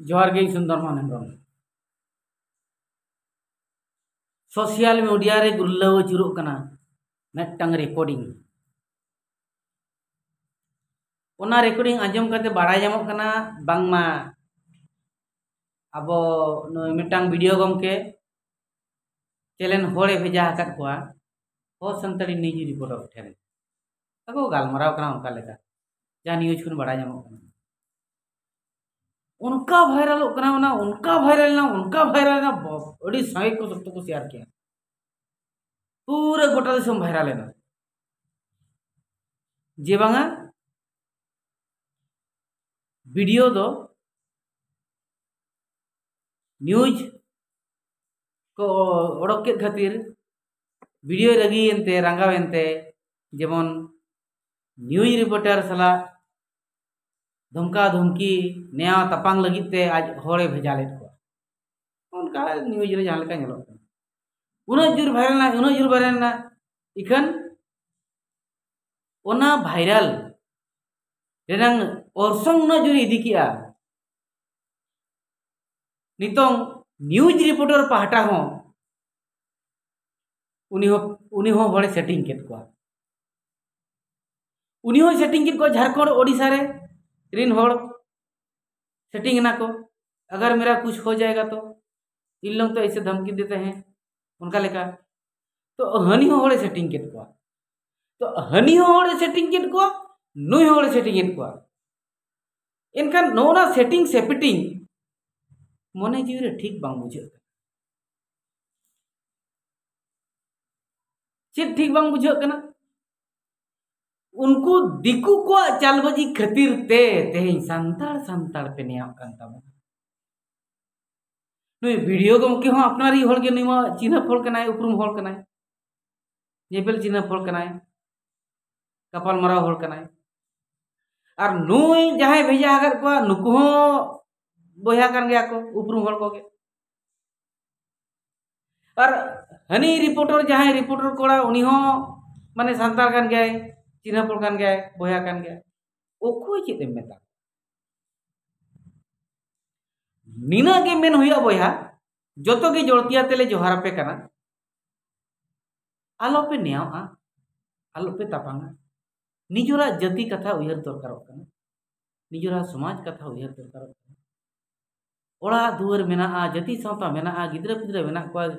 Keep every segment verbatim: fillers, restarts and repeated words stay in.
ᱡᱚᱦᱟᱨ ᱜᱮ, ᱤᱧ ᱥᱩᱱᱫᱚᱨ ᱢᱳᱦᱚᱱ ᱦᱮᱢᱵᱨᱚᱢ᱾ ᱥᱳᱥᱟᱞ ᱢᱤᱰᱤᱭᱟ ᱨᱮ ᱜᱩᱨᱞᱟᱹᱣ ᱟᱹᱪᱩᱨᱚᱜ ᱠᱟᱱᱟ ᱢᱤᱫᱴᱟᱝ ᱨᱮᱠᱚᱨᱰᱤᱝ᱾ ᱚᱱᱟ ᱨᱮᱠᱚᱨᱰᱤᱝ ᱟᱸᱡᱚᱢ ᱠᱟᱛᱮ ᱵᱟᱲᱟᱭ ᱧᱟᱢᱚᱜ ᱠᱟᱱᱟ ᱵᱟᱝᱢᱟ ᱟᱵᱚ ᱱᱩᱭ ᱢᱤᱫᱴᱟᱝ ᱵᱷᱤᱰᱤᱭᱳ ᱜᱚᱢᱠᱮ ᱪᱮᱞᱮᱱ ᱦᱚᱲᱮ ᱵᱷᱮᱡᱟ ᱟᱠᱟᱫ ᱠᱚᱣᱟ ᱦᱚᱲ ᱥᱟᱱᱛᱟᱲᱤ ᱱᱤᱭᱩᱡᱽ ᱨᱤᱯᱳᱨᱴᱟᱨ ᱴᱷᱮᱱ᱾ ᱟᱠᱚ ᱠᱚ ᱜᱟᱞᱢᱟᱨᱟᱣ ᱠᱟᱱᱟ ᱚᱱᱠᱟ ᱞᱮᱠᱟ, ᱡᱟᱦᱟᱸ ᱱᱤᱭᱩᱡᱽ ᱠᱷᱚᱱ ᱵᱟᱲᱟᱭ ᱧᱟᱢᱚᱜ ᱠᱟᱱᱟ᱾ ᱚᱱᱠᱟ ᱵᱷᱟᱭᱨᱟᱞᱚᱜ ᱠᱟᱱᱟ, ᱚᱱᱟ ᱚᱱᱠᱟ ᱵᱷᱟᱭᱨᱟᱞ ᱮᱱᱟ, ᱚᱱᱠᱟ ᱵᱷᱟᱭᱨᱟᱞ ᱮᱱᱟ, ᱵᱟᱯ, ᱟᱹᱰᱤ ᱥᱟᱸᱜᱮ ᱠᱚ ᱥᱚᱠᱛᱚ ᱠᱚ ᱥᱮᱭᱟᱨ ᱠᱮᱜᱼᱟ᱾ ᱯᱩᱨᱟᱹ ᱜᱚᱴᱟ ᱫᱤᱥᱚᱢ ᱵᱷᱟᱭᱨᱟᱞ ᱮᱱᱟ᱾ ᱡᱮ ᱵᱟᱝᱟ ᱵᱷᱤᱰᱤᱭᱳ ᱫᱚ ᱱᱤᱭᱩᱡᱽ ᱠᱚ ᱚᱰᱚᱠ ᱠᱮᱫ ᱠᱷᱟᱹᱛᱤᱨ ᱵᱷᱤᱰᱤᱭᱳᱭ ᱨᱟᱹᱜᱤᱭᱮᱱ ᱛᱮ, ᱨᱟᱸᱜᱟᱣᱮᱱ ᱛᱮ, ᱡᱮᱢᱚᱱ ᱱᱤᱭᱩᱡᱽ ᱨᱤᱯᱳᱨᱴᱟᱨ ᱥᱟᱞᱟᱜ ᱫᱷᱚᱢᱠᱟᱣ ᱫᱷᱚᱢᱠᱤ, ᱱᱮᱭᱟᱣ ᱛᱟᱯᱟᱝ ᱞᱟᱹᱜᱤᱫ ᱛᱮ ᱟᱡ ᱦᱚᱲᱮ ᱵᱷᱮᱡᱟ ᱞᱮᱫ ᱠᱚᱣᱟ᱾ ᱚᱱᱠᱟ ᱱᱤᱭᱩᱡᱽ ᱨᱮ ᱡᱟᱦᱟᱸ ᱞᱮᱠᱟ ᱧᱮᱞᱚᱜ ᱠᱟᱱᱟ, ᱩᱱᱟᱹᱜ ᱡᱳᱨ ᱵᱷᱟᱭᱨᱟᱞ ᱮᱱᱟ, ᱩᱱᱟᱹᱜ ᱡᱳᱨ ᱵᱷᱟᱭᱨᱟᱞ ᱮᱱᱟ, ᱤᱠᱷᱟᱹᱱ ᱚᱱᱟ ᱵᱷᱟᱭᱨᱟᱞ ᱨᱮᱱᱟᱝ ᱚᱨᱥᱚᱝ ᱩᱱᱟᱹᱜ ᱡᱳᱨ ᱤᱫᱤ ᱠᱮᱜᱼᱟ᱾ ᱱᱤᱛᱚᱝ ᱱᱤᱭᱩᱡᱽ ᱨᱤᱯᱳᱨᱴᱟᱨ ᱯᱟᱦᱴᱟ ᱦᱚᱸ ᱩᱱᱤ ᱦᱚᱸ, ᱩᱱᱤ ᱦᱚᱸ ᱦᱚᱲᱮ ᱥᱮᱴᱤᱝ ᱠᱮᱫ ᱠᱚᱣᱟ᱾ ᱩᱱᱤ ᱦᱚᱸᱭ ᱥᱮᱴᱤᱝ ᱠᱮᱫ ᱠᱚᱣᱟ ᱡᱷᱟᱲᱠᱷᱚᱸᱰ, ᱳᱰᱤᱥᱟ ᱨᱮ ᱨᱤᱱ ᱦᱚᱲ ᱥᱮᱴᱤᱝ ᱮᱱᱟ ᱠᱚ, "अगर मेरा कुछ हो जाएगा तो, इन लोग तो ऐसे धमकी देते हैं", ᱚᱱᱠᱟ ᱞᱮᱠᱟ᱾ ᱛᱚ ᱦᱟᱹᱱᱤ ᱦᱚᱸ ᱦᱚᱲᱮ ᱥᱮᱴᱤᱝ ᱠᱮᱫ ᱠᱚᱣᱟ, ᱛᱚ ᱦᱟᱹᱱᱤ ᱦᱚᱸ ᱦᱚᱲᱮ ᱥᱮᱴᱤᱝ ᱠᱮᱫ ᱠᱚᱣᱟ, ᱱᱩᱭ ᱦᱚᱸ ᱦᱚᱲᱮ ᱥᱮᱴᱤᱝ ᱮᱫ ᱠᱚᱣᱟ᱾ ᱮᱱᱠᱷᱟᱱ ᱱᱚᱜᱼᱚ ᱱᱟ ᱥᱮᱴᱤᱝ ᱥᱮᱯᱤᱴᱤᱝ ᱢᱚᱱᱮ ᱡᱤᱣᱤ ᱨᱮ ᱴᱷᱤᱠ ᱵᱟᱝ ᱵᱩᱡᱷᱟᱹᱜ ᱠᱟᱱᱟ᱾ ᱪᱮᱫ ᱴᱷᱤᱠ ᱵᱟᱝ ᱵᱩᱡᱷᱟᱹᱜ ᱠᱟᱱᱟ? ᱩᱱᱠᱩ ᱫᱤᱠᱩ ᱠᱚᱣᱟᱜ ᱪᱟᱞᱵᱟᱡᱤ ᱠᱷᱟᱹᱛᱤᱨ ᱛᱮ ᱛᱮᱦᱮᱧ ᱥᱟᱱᱛᱟᱲ ᱥᱟᱱᱛᱟᱲ ᱯᱮ ᱱᱮᱭᱟᱜ ᱠᱟᱱ ᱛᱟᱵᱚᱱᱟ᱾ ᱱᱩᱭ ᱵᱷᱤᱰᱤᱭᱳ ᱜᱚᱢᱠᱮ ᱦᱚᱸ ᱟᱯᱱᱟᱨᱤᱡ ᱦᱚᱲ ᱜᱮ, ᱱᱩᱭ ᱢᱟ ᱪᱤᱱᱦᱟᱹᱯ ᱦᱚᱲ ᱠᱟᱱᱟᱭ, ᱩᱯᱨᱩᱢ ᱦᱚᱲ ᱠᱟᱱᱟᱭ, ᱧᱮᱯᱮᱞ ᱪᱤᱱᱦᱟᱹᱯ ᱦᱚᱲ ᱠᱟᱱᱟᱭ, ᱜᱟᱯᱟᱞ ᱢᱟᱨᱟᱣ ᱦᱚᱲ ᱠᱟᱱᱟᱭ᱾ ᱟᱨ ᱱᱩᱭ ᱡᱟᱦᱟᱸᱭ ᱵᱷᱮᱡᱟ ᱟᱠᱟᱫ ᱠᱚᱣᱟ, ᱱᱩᱠᱩ ᱦᱚᱸ ᱵᱚᱭᱦᱟ ᱠᱟᱱ ᱜᱮᱭᱟ ᱠᱚ, ᱩᱯᱨᱩᱢ ᱦᱚᱲ ᱠᱚᱜᱮ᱾ ᱟᱨ ᱦᱟᱹᱱᱤ ᱨᱤᱯᱳᱨᱴᱟᱨ, ᱡᱟᱦᱟᱸᱭ ᱨᱤᱯᱳᱨᱴᱟᱨ ᱠᱚᱲᱟ, ᱩᱱᱤ ᱦᱚᱸ ᱢᱟᱱᱮ ᱥᱟᱱᱛᱟᱲ ᱠᱟᱱ ᱜᱮᱭᱟᱭ, ᱪᱤᱱᱦᱟᱹᱯ ᱦᱚᱲ ᱠᱟᱱ ᱜᱮᱭᱟᱭ, ᱵᱚᱭᱦᱟ ᱠᱟᱱ ᱜᱮᱭᱟᱭ᱾ ᱚᱠᱚᱭ ᱪᱮᱫ ᱮᱢ ᱢᱮᱛᱟ? ᱱᱤᱱᱟᱹᱜ ᱜᱮ ᱢᱮᱱ ᱦᱩᱭᱩᱜᱼᱟ ᱵᱚᱭᱦᱟ, ᱡᱚᱛᱚ ᱜᱮ ᱡᱚᱲᱛᱤᱭᱟ ᱛᱮᱞᱮ ᱡᱚᱦᱟᱨ ᱟᱯᱮ ᱠᱟᱱᱟ᱾ ᱟᱞᱚᱯᱮ ᱱᱮᱭᱟᱣᱜᱼᱟ, ᱟᱞᱚᱯᱮ ᱛᱟᱯᱟᱝᱟ᱾ ᱱᱤᱡᱚᱨᱟᱜ ᱡᱟᱹᱛᱤ ᱠᱟᱛᱷᱟ ᱩᱭᱦᱟᱹᱨ ᱫᱚᱨᱠᱟᱨᱚᱜ ᱠᱟᱱᱟ, ᱱᱤᱡᱚᱨᱟᱜ ᱥᱚᱢᱟᱡᱽ ᱠᱟᱛᱷᱟ ᱩᱭᱦᱟᱹᱨ ᱫᱚᱨᱠᱟᱨᱚᱜ ᱠᱟᱱᱟ᱾ ᱚᱲᱟᱜ ᱫᱩᱣᱟᱹᱨ ᱢᱮᱱᱟᱜᱼᱟ, ᱡᱟᱹᱛᱤ ᱥᱟᱶᱛᱟ ᱢᱮᱱᱟᱜᱼᱟ, ᱜᱤᱫᱽᱨᱟᱹ ᱯᱤᱫᱽᱨᱟᱹ ᱢᱮᱱᱟᱜ ᱠᱚᱣᱟ,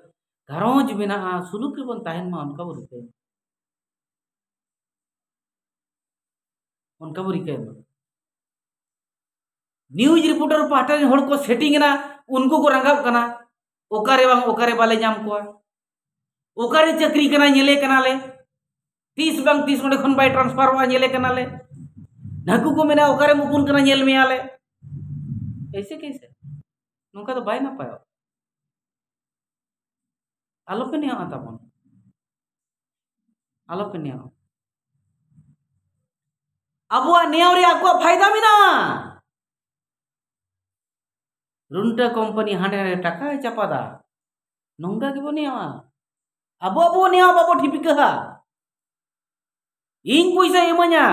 ᱜᱷᱟᱨᱚᱸᱡᱽ ᱢᱮᱱᱟᱜᱼᱟ, ᱥᱩᱞᱩᱠ ᱨᱮᱵᱚᱱ ᱛᱟᱦᱮᱱ ᱢᱟ, ᱚᱱᱠᱟ ᱵᱚᱱ ᱨᱤᱠᱟᱹᱭ ᱢᱟ, ᱚᱱᱠᱟ ᱵᱚᱱ ᱨᱤᱠᱟᱹᱭ ᱢᱟ᱾ ᱱᱤᱭᱩᱡᱽ ᱨᱤᱯᱳᱨᱴᱟᱨ ᱯᱟᱦᱴᱟ ᱨᱮᱱ ᱦᱚᱲ ᱠᱚ ᱥᱮᱴᱤᱝ ᱮᱱᱟ, ᱩᱱᱠᱩ ᱠᱚ ᱨᱟᱸᱜᱟᱣ ᱠᱟᱱᱟ, ᱚᱠᱟᱨᱮ ᱵᱟᱝ ᱚᱠᱟᱨᱮ ᱵᱟᱞᱮ ᱧᱟᱢ ᱠᱚᱣᱟ, ᱚᱠᱟᱨᱮ ᱪᱟᱹᱠᱨᱤ ᱠᱟᱱᱟ ᱧᱮᱞᱮ ᱠᱟᱱᱟᱞᱮ, ᱛᱤᱥ ᱵᱟᱝ ᱛᱤᱥ ᱚᱸᱰᱮ ᱠᱷᱚᱱ ᱵᱟᱭ ᱴᱨᱟᱱᱥᱯᱷᱟᱨᱚᱜᱼᱟ ᱧᱮᱞᱮ ᱠᱟᱱᱟᱞᱮ᱾ ᱱᱟᱹᱠᱩ ᱠᱚ ᱢᱮᱱᱟ ᱚᱠᱟᱨᱮᱢ ᱩᱠᱩᱱ ᱠᱟᱱᱟ ᱧᱮᱞ ᱢᱮᱭᱟᱞᱮ᱾ ᱠᱮᱥᱮ ᱠᱮᱥᱮ ᱱᱚᱝᱠᱟ ᱫᱚ ᱵᱟᱭ ᱱᱟᱯᱟᱭᱚᱜᱼᱟ᱾ ᱟᱞᱚᱯᱮ ᱱᱮᱭᱟᱣᱟ ᱛᱟᱵᱚᱱ, ᱟᱞᱚᱯᱮ ᱱᱮᱭᱟᱣᱟ᱾ ᱟᱵᱚᱣᱟᱜ ᱱᱮᱭᱟᱣ ᱨᱮ ᱟᱠᱚᱣᱟᱜ ᱯᱷᱟᱭᱫᱟ ᱢᱮᱱᱟᱜᱼᱟ᱾ ᱨᱩᱱᱴᱟ ᱠᱳᱢᱯᱟᱱᱤ ᱦᱟᱸᱰᱮ ᱱᱟᱰᱮ ᱴᱟᱠᱟᱭ ᱪᱟᱯᱟᱫᱟ, ᱱᱚᱝᱠᱟ ᱜᱮᱵᱚ ᱱᱮᱭᱟᱣᱟ᱾ ᱟᱵᱚ ᱟᱵᱚ ᱱᱮᱭᱟᱣ ᱵᱟᱵᱚ ᱴᱷᱤᱯᱤᱠᱟᱹᱦᱟ᱾ ᱤᱧ ᱯᱚᱭᱥᱟᱭ ᱤᱢᱟᱹᱧᱟ,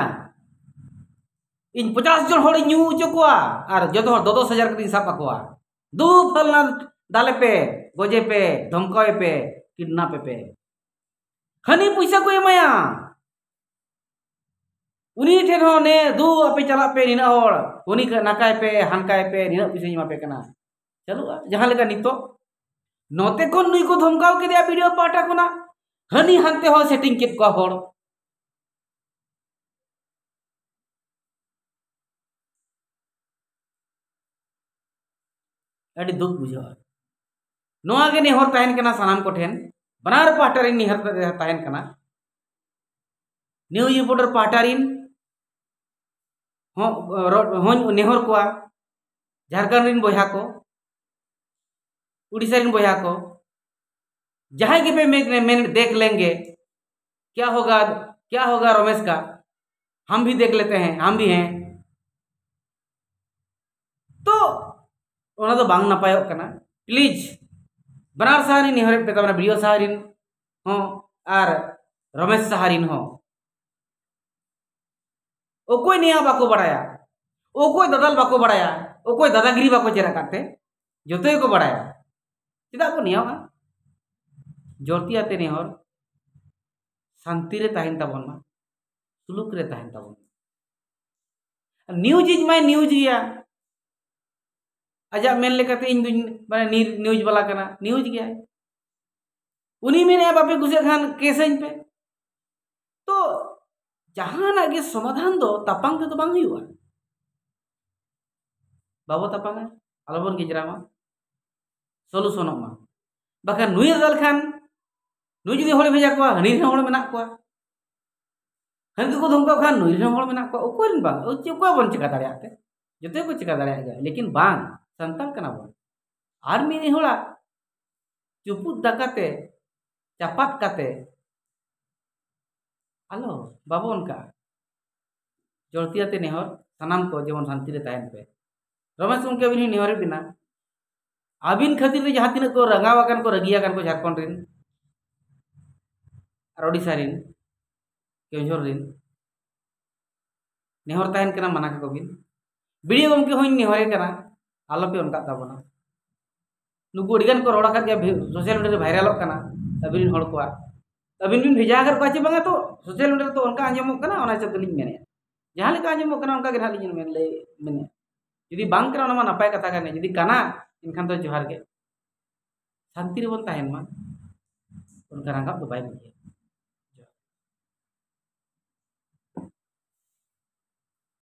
ᱤᱧ ᱯᱚᱪᱟᱥ ᱡᱚᱱ ᱦᱚᱲᱤᱧ ᱧᱩ ᱦᱚᱪᱚ ᱠᱚᱣᱟ, ᱟᱨ ᱡᱚᱛᱚ ᱦᱚᱲ ᱫᱚ ᱫᱚᱥ ᱦᱟᱡᱟᱨ ᱠᱟᱛᱮᱧ ᱥᱟᱵ ᱟᱠᱚᱣᱟ᱾ ᱫᱩ ᱯᱷᱟᱞᱱᱟ ᱫᱟᱞᱮ ᱯᱮ, ᱜᱚᱡᱮ ᱯᱮ, ᱫᱷᱚᱢᱠᱟᱣᱮ ᱯᱮ, ᱠᱤᱰᱱᱟᱯᱮ ᱯᱮ᱾ ᱦᱟᱹᱱᱤ ᱯᱚᱭᱥᱟ ᱠᱚ ᱮᱢᱟᱭᱟ, ᱩᱱᱤ ᱴᱷᱮᱱ ᱦᱚᱸ ᱱᱮ ᱫᱩ ᱟᱯᱮ ᱪᱟᱞᱟᱜ ᱯᱮ ᱱᱤᱱᱟᱹᱜ ᱦᱚᱲ, ᱩᱱᱤ ᱱᱟᱠᱟᱭ ᱯᱮ, ᱦᱟᱱᱠᱟᱭ ᱯᱮ, ᱱᱤᱱᱟᱹᱜ ᱯᱚᱭᱥᱟᱧ ᱮᱢᱟ ᱯᱮ ᱠᱟᱱᱟ᱾ ᱪᱟᱹᱞᱩᱜᱼᱟ ᱡᱟᱦᱟᱸ ᱞᱮᱠᱟ ᱱᱤᱛᱚᱜ᱾ ᱱᱚᱛᱮ ᱠᱷᱚᱱ ᱱᱩᱭ ᱠᱚ ᱫᱷᱚᱢᱠᱟᱣ ᱠᱮᱫᱮᱭᱟ ᱵᱤᱰᱤᱳ ᱯᱟᱦᱴᱟ ᱠᱷᱚᱱᱟᱜ, ᱦᱟᱹᱱᱤ ᱦᱟᱱᱛᱮ ᱦᱚᱸ ᱥᱮᱴᱤᱝ ᱠᱮᱫ ᱠᱚᱣᱟ ᱦᱚᱲ᱾ ᱟᱹᱰᱤ ᱫᱩᱠ ᱵᱩᱡᱷᱟᱹᱜᱼᱟ᱾ ᱱᱚᱣᱟ ᱜᱮ ᱱᱮᱦᱚᱨ ᱛᱟᱦᱮᱱ ᱠᱟᱱᱟ ᱥᱟᱱᱟᱢ ᱠᱚᱴᱷᱮᱱ, ᱵᱟᱱᱟᱨ ᱯᱟᱦᱴᱟ ᱨᱮᱱ ᱱᱮᱦᱚᱨ ᱛᱟᱦᱮᱱ ᱠᱟᱱᱟ᱾ ᱱᱤᱭᱩᱡᱽ ᱨᱤᱯᱳᱨᱴᱟᱨ ᱯᱟᱦᱴᱟ ᱨᱮᱱ ᱦᱚᱸ, ᱨᱚ-, ᱦᱚᱸᱧ ᱱᱮᱦᱚᱨ ᱠᱚᱣᱟ, ᱡᱷᱟᱲᱠᱷᱚᱸᱰ ᱨᱮᱱ ᱵᱚᱭᱦᱟ ᱠᱚ, ᱩᱲᱤᱥᱥᱟ ᱨᱮᱱ ᱵᱚᱭᱦᱟ ᱠᱚ, ᱡᱟᱦᱟᱸᱭ ᱜᱮᱯᱮ ᱢᱮᱱ, ᱢᱮᱱ, ᱫᱮᱠᱷ ᱞᱮᱝᱜᱮ, ᱠᱭᱟ ᱦᱳᱜᱟ, ᱠᱭᱟ ᱦᱳᱜᱟ ᱨᱚᱢᱮᱥ ᱠᱟ, ᱦᱟᱢ ᱵᱷᱤ ᱫᱮᱠᱷ ᱞᱮᱛᱮ ᱦᱮᱸ, ᱦᱟᱢ ᱵᱷᱤ ᱦᱮᱸ᱾ ᱛᱚ ᱚᱱᱟ ᱫᱚ ᱵᱟᱝ ᱱᱟᱯᱟᱭᱚᱜ ᱠᱟᱱᱟ᱾ ᱯᱞᱤᱡᱽ, ᱵᱟᱱᱟᱨ ᱥᱟᱦᱟ ᱨᱤᱧ ᱱᱮᱦᱚᱨᱮᱫ ᱯᱮ ᱛᱟᱵᱚᱱᱟ, ᱵᱤᱰᱤᱳ ᱥᱟᱦᱟ ᱨᱤᱱ ᱦᱚᱸ ᱟᱨ ᱨᱚᱢᱮᱥ ᱥᱟᱦᱟ ᱨᱤᱱ ᱦᱚᱸ᱾ ᱚᱠᱚᱭ ᱱᱮᱭᱟᱣ ᱵᱟᱠᱚ ᱵᱟᱲᱟᱭᱟ? ᱚᱠᱚᱭ ᱫᱟᱫᱟᱞ ᱵᱟᱠᱚ ᱵᱟᱲᱟᱭᱟ, ᱚᱠᱚᱭ ᱫᱟᱫᱟᱜᱤᱨᱤ ᱵᱟᱠᱚ ᱪᱮᱫ ᱟᱠᱟᱫ ᱛᱮ, ᱡᱚᱛᱚ ᱜᱮᱠᱚ ᱵᱟᱲᱟᱭᱟ᱾ ᱪᱮᱫᱟᱜ ᱵᱚᱱ ᱱᱮᱭᱟᱣᱟ? ᱡᱚᱲᱛᱤ ᱟᱛᱮ ᱱᱮᱦᱚᱨ ᱥᱟᱱᱛᱤ ᱨᱮ ᱛᱟᱦᱮᱱ ᱛᱟᱵᱚᱱ ᱢᱟ, ᱥᱩᱞᱩᱠ ᱨᱮ ᱛᱟᱦᱮᱱ ᱛᱟᱵᱚᱱ ᱢᱟ᱾ ᱱᱤᱭᱩᱡᱽ ᱤᱡ ᱢᱟᱭ ᱱᱤᱭᱩᱡᱽ ᱜᱮᱭᱟ, ᱟᱡᱟᱜ ᱢᱮᱱ ᱞᱮᱠᱟᱛᱮ ᱤᱧ ᱫᱩᱧ ᱢᱟᱱᱮ ᱱᱤᱨ-, ᱱᱤᱭᱩᱡᱽ ᱵᱟᱞᱟ ᱠᱟᱱᱟ, ᱱᱤᱭᱩᱡᱽ ᱜᱮᱭᱟᱭ᱾ ᱩᱱᱤ ᱢᱮᱱᱮᱫᱼᱟ, "ᱵᱟᱯᱮ ᱠᱩᱥᱤᱭᱟᱜ ᱠᱷᱟᱱ ᱠᱮᱥᱟᱹᱧ ᱯᱮ᱾" ᱛᱚ ᱡᱟᱦᱟᱱᱟᱜ ᱜᱮ ᱥᱚᱢᱟᱫᱷᱟᱱ ᱫᱚ ᱛᱟᱯᱟᱢ ᱛᱮᱫᱚ ᱵᱟᱝ ᱦᱩᱭᱩᱜᱼᱟ᱾ ᱵᱟᱵᱚ ᱛᱟᱯᱟᱢᱟ, ᱟᱞᱚᱵᱚᱱ ᱜᱮᱡᱽᱨᱟ ᱢᱟ, ᱥᱚᱞᱩᱥᱚᱱᱚᱜ ᱢᱟ᱾ ᱵᱟᱠᱷᱟᱱ ᱱᱩᱭᱮ ᱫᱟᱞ ᱠᱷᱟᱱ ᱱᱩᱭ ᱡᱩᱫᱤ ᱦᱚᱲᱮ ᱵᱷᱮᱡᱟ ᱠᱚᱣᱟ, ᱦᱟᱹᱱᱤ ᱨᱮᱱ ᱦᱚᱲ ᱢᱮᱱᱟᱜ ᱠᱚᱣᱟ, ᱦᱟᱹᱱᱤ ᱠᱚᱠᱚ ᱫᱷᱚᱢᱠᱟᱣ ᱠᱷᱟᱱ ᱱᱩᱭ ᱨᱮᱱ ᱦᱚᱲ ᱢᱮᱱᱟᱜ ᱠᱚᱣᱟ᱾ ᱚᱠᱚᱭ ᱨᱮᱱ ᱵᱟᱝ? ᱚᱠᱚᱭ ᱵᱚᱱ ᱪᱮᱠᱟ ᱫᱟᱲᱮᱭᱟᱜ ᱛᱮ? ᱡᱚᱛᱚ ᱜᱮᱠᱚ ᱪᱮᱠᱟ ᱫᱟᱲᱮᱭᱟᱜ ᱜᱮᱭᱟ, ᱞᱮᱠᱤᱱ ᱵᱟᱝ, ᱥᱟᱱᱛᱟᱲ ᱠᱟᱱᱟ ᱵᱚᱱ᱾ ᱟᱨ ᱢᱤᱫ ᱦᱚᱲᱟᱜ ᱪᱩᱯᱩᱫ ᱫᱟᱠᱟᱛᱮ, ᱪᱟᱯᱟᱫ ᱠᱟᱛᱮ ᱟᱞᱚ, ᱵᱟᱵᱚ ᱚᱱᱠᱟ᱾ ᱡᱚᱲᱛᱤ ᱟᱛᱮ ᱱᱮᱦᱚᱨ, ᱥᱟᱱᱟᱢ ᱠᱚ ᱡᱮᱢᱚᱱ ᱥᱟᱱᱛᱤ ᱨᱮ ᱛᱟᱦᱮᱱ ᱯᱮ᱾ ᱨᱚᱢᱮᱥ ᱜᱚᱢᱠᱮ, ᱟᱹᱵᱤᱱ ᱦᱚᱸ ᱱᱮᱦᱚᱨᱮᱫ ᱵᱮᱱᱟ, ᱟᱹᱵᱤᱱ ᱠᱷᱟᱹᱛᱤᱨ ᱛᱮ ᱡᱟᱦᱟᱸ ᱛᱤᱱᱟᱹᱜ ᱠᱚ ᱨᱟᱸᱜᱟᱣ ᱟᱠᱟᱱ ᱠᱚ, ᱨᱟᱹᱜᱤ ᱟᱠᱟᱱ ᱠᱚ ᱡᱷᱟᱲᱠᱷᱚᱸᱰ ᱨᱮᱱ ᱟᱨ ᱳᱰᱤᱥᱟ ᱨᱮᱱ, ᱠᱮᱣᱡᱷᱚᱨ ᱨᱮᱱ, ᱱᱮᱦᱚᱨ ᱛᱟᱦᱮᱱ ᱠᱟᱱᱟ, ᱢᱟᱱᱟ ᱠᱟᱠᱚ ᱵᱤᱱ᱾ ᱵᱤᱰᱤᱭᱳ ᱜᱚᱢᱠᱮ ᱦᱚᱸᱧ ᱱᱮᱦᱚᱨᱮ ᱠᱟᱱᱟ, ᱟᱞᱚᱯᱮ ᱚᱱᱠᱟᱜ ᱛᱟᱵᱚᱱᱟ᱾ ᱱᱩᱠᱩ ᱟᱹᱰᱤᱜᱟᱱ ᱠᱚ ᱨᱚᱲ ᱟᱠᱟᱫ ᱜᱮᱭᱟ, ᱵᱷᱤ-, ᱥᱳᱥᱟᱞ ᱢᱤᱰᱤᱭᱟ ᱨᱮ ᱵᱷᱟᱭᱨᱟᱞᱚᱜ ᱠᱟᱱᱟ ᱟᱹᱵᱤᱱ ᱨᱮᱱ ᱦᱚᱲ ᱠᱚᱣᱟᱜ᱾ ᱟᱹᱵᱤᱱ ᱵᱤᱱ ᱵᱷᱮᱡᱟ ᱟᱠᱟᱫ ᱠᱚᱣᱟ ᱪᱮ ᱵᱟᱝᱟ? ᱛᱚ ᱥᱳᱥᱟᱞ ᱢᱤᱰᱤᱭᱟ ᱨᱮ ᱛᱚ ᱚᱱᱠᱟ ᱟᱸᱡᱚᱢᱚᱜ ᱠᱟᱱᱟ, ᱚᱱᱟ ᱦᱤᱥᱟᱹᱵ ᱛᱮᱞᱤᱧ ᱢᱮᱱᱮᱫᱼᱟ᱾ ᱡᱟᱦᱟᱸ ᱞᱮᱠᱟ ᱟᱸᱡᱚᱢᱚᱜ ᱠᱟᱱᱟ ᱚᱱᱠᱟ ᱜᱮ ᱱᱟᱦᱟᱜ ᱞᱤᱧ ᱢᱮᱱ ᱞᱟᱹᱭ ᱢᱮᱱᱮᱫᱼᱟ᱾ ᱡᱩᱫᱤ ᱵᱟᱝ ᱠᱟᱱᱟ, ᱚᱱᱟ ᱢᱟ ᱱᱟᱯᱟᱭ ᱠᱟᱛᱷᱟ ᱠᱟᱱ ᱜᱮ᱾ ᱡᱩᱫᱤ ᱠᱟᱱᱟ, ᱮᱱᱠᱷᱟᱱ ᱫᱚ ᱡᱚᱦᱟᱨ ᱜᱮ᱾ ᱥᱟᱱᱛᱤ ᱨᱮᱵᱚᱱ ᱛᱟᱦᱮᱱ ᱢᱟ, ᱚᱱᱠᱟ ᱨᱟᱸᱜᱟᱣ ᱫᱚ ᱵᱟᱭ ᱵᱩᱡᱷᱟᱹᱣᱟ᱾